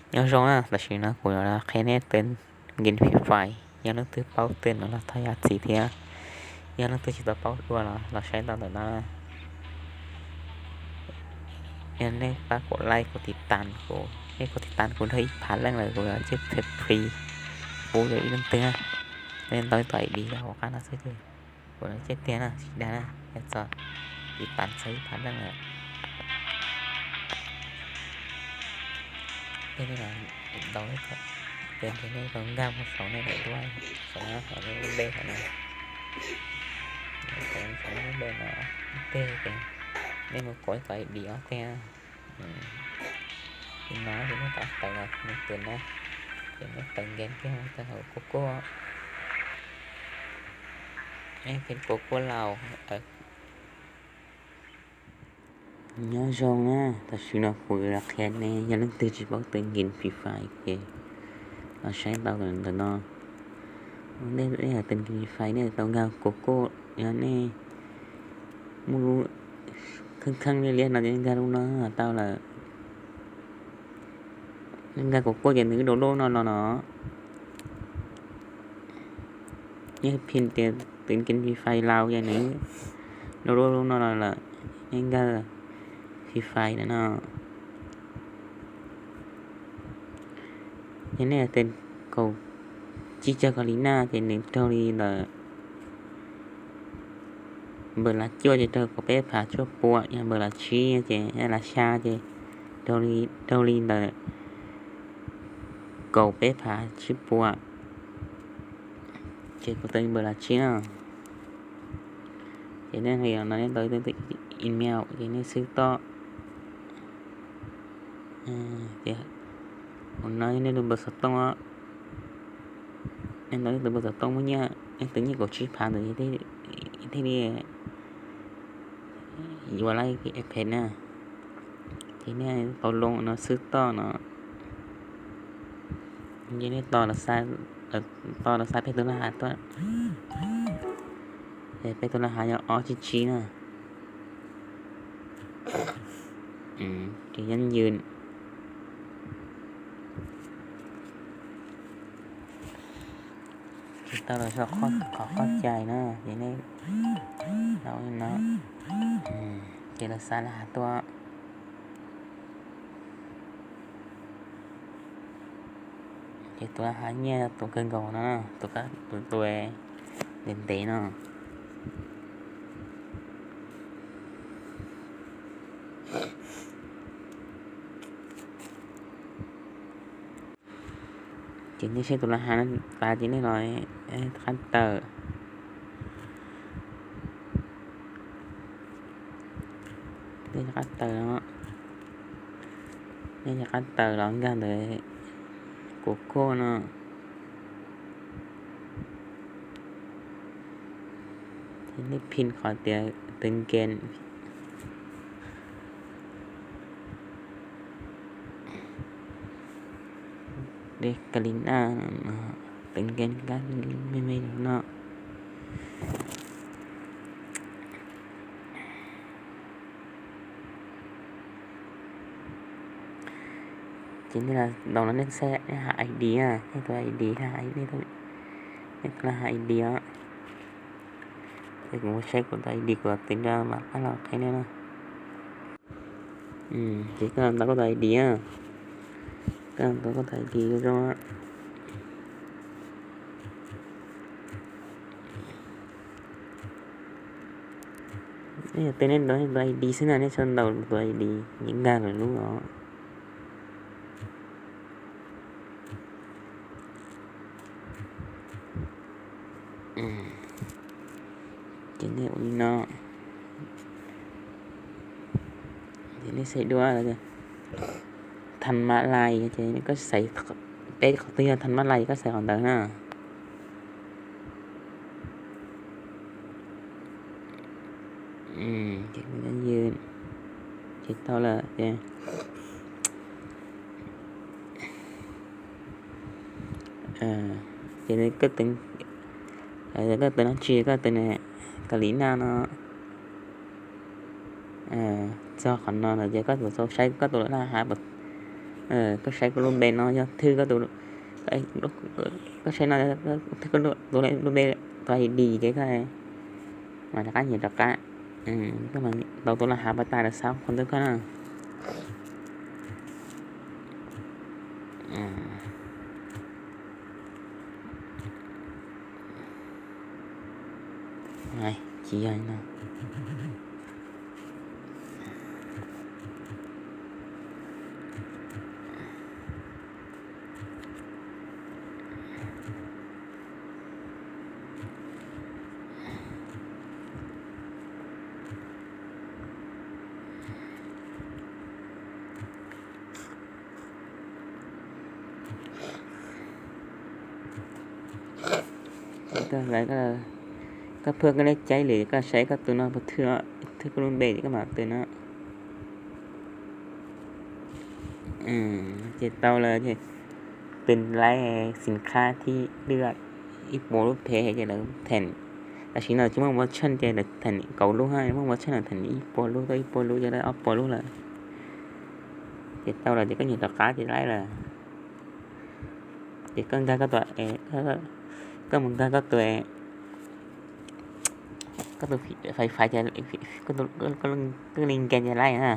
Nyob zoo na, tam sim no kuv yuav los qhia nej tw nkim Free Fire. Yog leej twg paub tw no los thov zam txim thiab, yog leej twg tsis tau paub dua los los saib tau ntawm no. Yog nej pab kuv like, kuv tiv tas kuv, nej kuv tiv tas kuv nrog ib phav leej lawm, kuv yuav coj Free Fire pub rau ib leej twg. Nej ntaus ib tug I D rau hauv qab no xwb ces kuv yuav coj tiag na, tsis dag na, yog txog tiv tas txog ib phav leej lawm. Tej nej los ntaus, ces nej tau nkag mus saum nej daim duab, saum no, saum nej lub npe saum no, saum nej lub npe no, tej ces nej mus kov ib tug I D ob teg. Li no ces nej tau tawm los mus tw na, ces nej tawm nkees kiag mus txog hauv Google, nej phim Google Laus. Nyob zoo na, tam sim no kuv los qhia nej, yog leej twg tsis paub tw nkim Free Fire ces los saib tau ntawm no. Nej tw nkim Free Fire nej tau nkag Google, yog nej muaj lub kheej kheej liab liab no ces nkag lub no tau lawm. Nkag Google ces nws download no los no. Nej phim tias tw nkim Free Fire Laus ces nws download lub no los lawm. Nej nkag Free Fire ntawm no. Yog nej tias kaum tsib caug kos li na ces nws raug li ntawm npawg Lav cuaj ces raug kaum peb phav cuaj pua, yog npawg Lav tsib ces, Lav xya ces raug li ntawm kaum peb phav tsib pua. Ces kuv tw npawg Lav tsib na. Ces nej no nej tau email ces nej xwb toj. Ua no yog nej tus npawb xov tooj, nej ntawd nej tus npawb xov tooj muaj nyiaj, nej tw nyiaj kaum tsib phav ntawd thiaj li yuav laij phem na. Ces nej tau loo no xwb toj no. Ces nej tos lawv xa peb tus laj hav tuaj. Ces peb tus laj hav yog ob tsib tsib na. Ces yeej yws. Ces tau los so qhov qhov cai na, ces nej no, ces lawv xa laj hav tuaj. Ces tus laj hav nyiaj tus kawg nkaus no, tus tus ntev ntev no. Ces nej saib tus laj hav tas ces nej los qab tawm. Nej qab tawm no, nej qab tawm los nkag ntawd kuv koj no. Ces nej phin qhov tias tw nkees de Kalina, tw nkees kab me me no. Ces nej los ntaus no nej saib nej hais I D na, nej tus I D, nej tus laj hav I D os. Ces kuv mus saib kuv tus I D kuv twv nrog mam qab los qhia nej na. Ces koj los ntaus koj tus I D na. Koj los ntaus koj tus I D zoo. Yog tias nej ntaus nej tus I D xwb na, nej tsuas ntaus tus I D, nkag lawm lub os. Ces nej ua li no, ces nej saib duab, Than Malais, ces koj xaiv peb qhov twg yog Than Malais koj xaiv qhov ntawd na. Ces tau lawm ces, ces koj twv no tsis, koj twv Kalina no. Txog qhov no lawm ces koj tus tau saib koj tus laj hav puas, Koj saib koj lub npe no yog Thwj koj tus, koj saib no, Thwj koj tus lub npe tau ID ces koj mam rov qab nyiam rov qab. Koj mam tau tus laj hav pas tas lawm xav qhov ntawd koj na. Tsis yog no. Koj phaj koj lub caib lawm koj saib koj tus no puas Thwj, Thwj koj lub npe ces koj mam tus no. Ces tau lawm ces tus laib xim khab thib lwj ib puas lub phev ces lawv them. Tam sim no tsis muaj voucher ces lawv them kauv lub, muaj voucher lawv them ib puas lub, tau ib puas lub ces lawv ob puas lub lawm. Ces tau lawm ces koj nyiam rov qab ces laib lawm. Ces koj nkag koj tus, koj mus nkag koj tus, koj tus fais fais ces koj li nkag ces laib na.